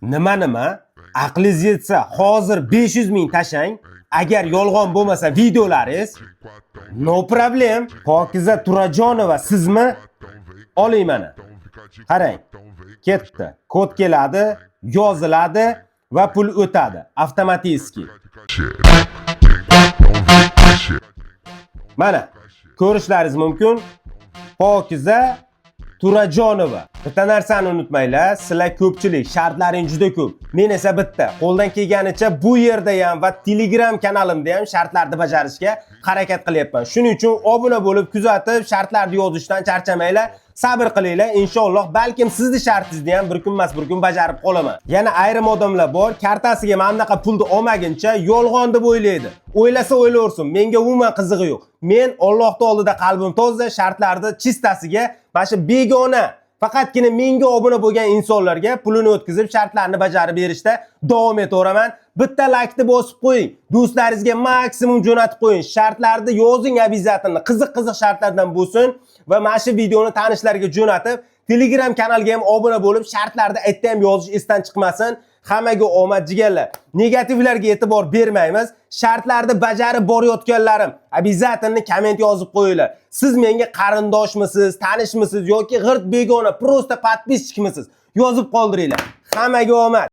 Nima, nima? Aqlingiz yetsa, hozir 500 ming tashlang. Agar yolg'on bo'lmasa videolaringiz, no problem. Pokiza Turajonova sizmi? Oling, mana. Qarang. Ketdi. Kod keladi, yoziladi va pul o'tadi avtomatически. Shit. Shit. Mana, ko'rishlaringiz mumkin. Pokiza Turajonova. Bitta narsani unutmanglar, sizlar ko'pchilik, shartlaring juda ko'p. Men esa bitta. Qo'ldan kelganicha bu yerda ham va Telegram kanalimda ham shartlarni bajarishga harakat qilyapman. Shuning uchun obuna bo'lib, kuzatib, shartlarni yozishdan charchamanglar. Sabr qilinglar, inshaalloh balkim sizni shartingizni ham bir kun emas, bir kun bajarib qolaman. Yana ayrim odamlar bor, kartasiga mana bunaqa pulni olmaguncha yolg'on deb o'ylaydi. O'ylasa o'ylaversin, menga umuman qizig'i yo'q. Men Allohning oldida qalbim toza, shartlarni чисто siga mana shu begona, faqatgina menga obuna bo'lgan insonlarga pulini o'tkazib, shartlarni bajarib berishda davom etaveraman. Bitta laykni bosib qo'ying. Do'stlaringizga maksimum jo'natib qo'ying. Shartlarni yozing обязательно. Qiziq qiziq shartlardan bo'lsin va mana shu videoni tanishlarga jo'natib, Telegram kanalga ham obuna bo'lib, shartlarni aytda ham yozish esdan chiqmasin. Hammaga omad, jigarlar. Negativlarga e'tibor bermaymiz. Shartlarni bajarib borayotganlarim, обязательно komment yozib qo'yinglar. Siz menga qarindoshmisiz, tanishmisiz yoki g'irt begona, просто подписчик misiz? Yozib qoldiringlar. Hammaga omad.